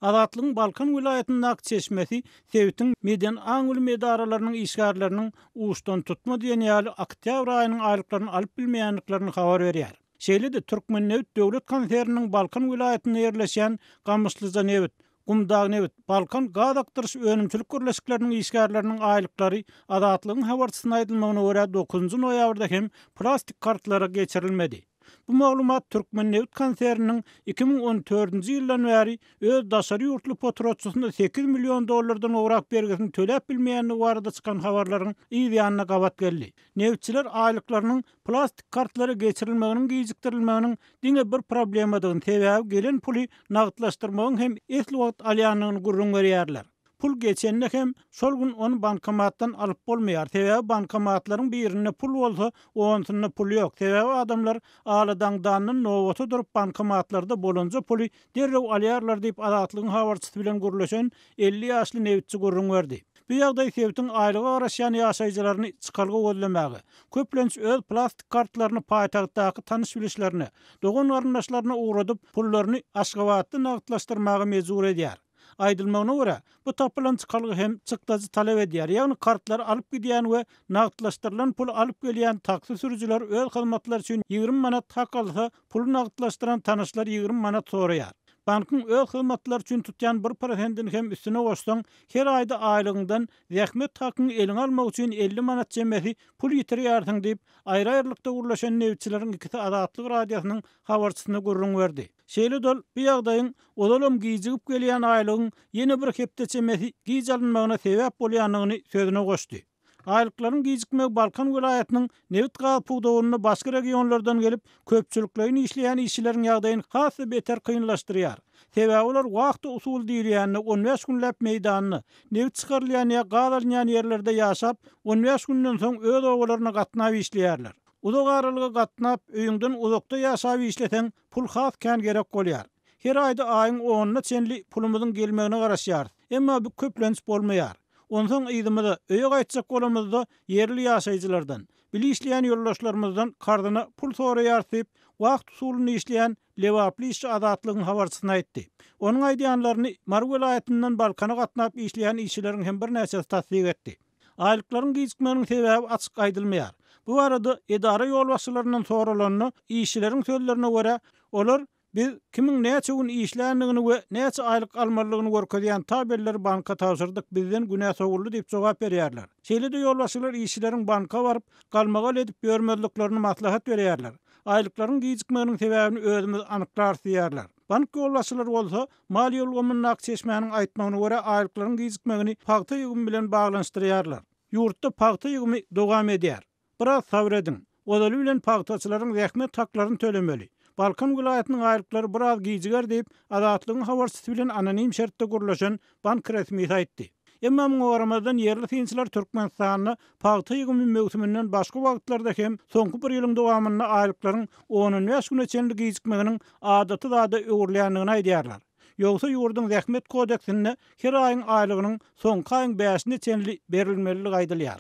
Azatlygyň Balkan welaýatyndaky çeşmesi sebitiň medeni aň-bilim edaralarynyň işgärleriniň uçdantutma diýen ýaly oktýabr aýynyň aýlyklaryny alyp bilmeýändiklerini habar berýär. Şeýle-de, Türkmennebit döwlet konserniniň Balkan welaýatynda ýerleşýän Gamyşlyjanebit, Gumdagnebit, Balkan gaz akdyryş önümçilik birleşikleriniň işgärleriniň aýlyklary Azatlygyň habarçysyna aýdylmagyna görä dokuzynjy noýabrda hem plastik kartlara geçirilmedi. Bu maglumat Türkmennebit konserniniň 2014-nji ýyldan bäri öz daşary ýurtly potratçysyna sekiz million dollardan gowrak bergisini töläp bilmeýändigi barada çykan habarlaryň yz ýanyna gabat geldi. Nebitçiler aýlyklarynyň plastik kartlara geçirilmeginiň gijikdirilmeginiň diňe bir problemadygyny, sebäbi gelen puly nagtlaşdyrmagyň hem esli wagt alýandygyny gürrüň berýärler. Pul geçende hem şol gün ony bankomatdan alyp bolmaýar, sebäbi bankomatlaryň birinde pul bolsa, onusynda pul ýok, sebäbi adamlar aladaňdandan nobata durup bankomatlarda bolanja puly derrew alýarlar diýip, Azatlygyň habarçysy bilen gürleşen 50 ýaşly nebitçi gürrüň berdi. Bu ýagdaý sebitiň aýlyga garaşýan ýaşaýjylaryny çykalga gözlemäge, köplenç öz plastik kartlaryny paýtagtdaky tanyş-bilişlerine, dogan-garyndaşlaryna ugradyp, pullaryny Aşgabatda nagtlaşdyrmaga mejbur edýär. Aýdylmagyna görä, bu tapylan çykalga hem çykdajy talap edýär, ýagny kartlary alyp gidýän we nagtlaşdyrylan puly alyp gelýän taksi sürüjiler öz hyzmatlary üçin 20 manat hak alsa, puly nagtlaşdyran tanyşlar 20 manat soraýar. Bankyň öz hyzmatlary üçin tutýan bir prosentini hem üstüne goşsaň, her aýda aýlygyňdan zähmet hakyňy eliňe almak üçin 50 manat çemesi pul ýitirýärsiň diýip, aýry-aýrylykda gürleşen nebitçileriň ikisi Azatlyk Radiosynyň habarçysyna gürrüň berdi. Şeýle-de ol bu ýagdaýyň ozalam gijigip gelýän aýlygyň ýene bir hepde çemesi giç alynmagyna sebäp bolýandygyny sözüne goşdy. Aýlyklaryň gijikmegi Balkan welaýatynyň nebit-gaz pudagynda başga regionlardan gelip, köpçülikleýin işleýän işçileriň ýagdaýyny has-da beter kynlaşdyrýar. Sebäbi olar wahta usuly diýilýände on bäş günläp meýdanda, nebit çykarylýan ýa gaz alynýan ýerlerde ýaşap, on bäş günden soň öz obalaryna gatnap işleýärler. Uzak aralyga gatnap, öýüňden uzakda ýaşap işleseň, pul has kän gerek bolýar. Her aýda aýyň onuna çenli pulumyzyň gelmegine garaşýarys. Emma bu köplenç bolmaýar. Onsoň yzymyza, öýe gaýtjak bolamyzda ýerli ýaşaýjylardan, bile işleýän ýoldaşlarymyzdan karzyna pul soraýarys diýip, wagt usulynda işleýän lebaply işçi Azatlygyň habarçysyna aýtdy. Onuň aýdýanlaryny Mary welaýatyndan Balkana gatnap işleýän işçileriň hem birnäçesi tassyk etdi. Aýlyklaryň gijikmeginiň sebäbi açyk aýdylmaýar. Bu barada edara ýolbaşçylaryndan soralanda, işçileriň sözlerine görä, olar Biz kimiň näçe gün işländigini we näçe aýlyk almalydygyny görkezýän tabelleri banka tabşyrdyk, bizden günä sowuldy diýip jogap berýärler. Şeýle-de ýolbaşçylar işçileriň banka baryp, galmagal edip ýörmezliklerini maslahat berýärler. Aýlyklaryň gijikmeginiň sebäbini özümiz anyklarys diýýärler. Bank ýolbaşçylary bolsa, maliýe ulgamyndaky çeşmäniň aýtmagyna görä, aýlyklaryň gijikmegini pagta ýygymy bilen baglanyşdyrýarlar. Ýurtda pagta ýygymy dowam edýär. Biraz sabyr ediň. Ozaly bilen pagtaçylaryň zähmet haklaryny tölemeli. Balkan welaýatynyň aýlyklary biraz gijiger diýip, Azatlygyň habarçysy bilen anonim şertde gürleşen bank resmisi aýtdy. Emma muňa garamazdan, ýerli synçylar Türkmenistanda pagta ýygymy möwsüminden başga wagtlarda hem soňky bir ýylyň dowamynda aýlyklaryň on-on bäş güne çenli gijikmeginiň adaty zada öwrülýändigini aýdýarlar. Ýogsa ýurduň Zähmet kodeksinde her aýyň aýlygynyň soňky aýyň bäşine çenli berilmelidigi aýdylýar.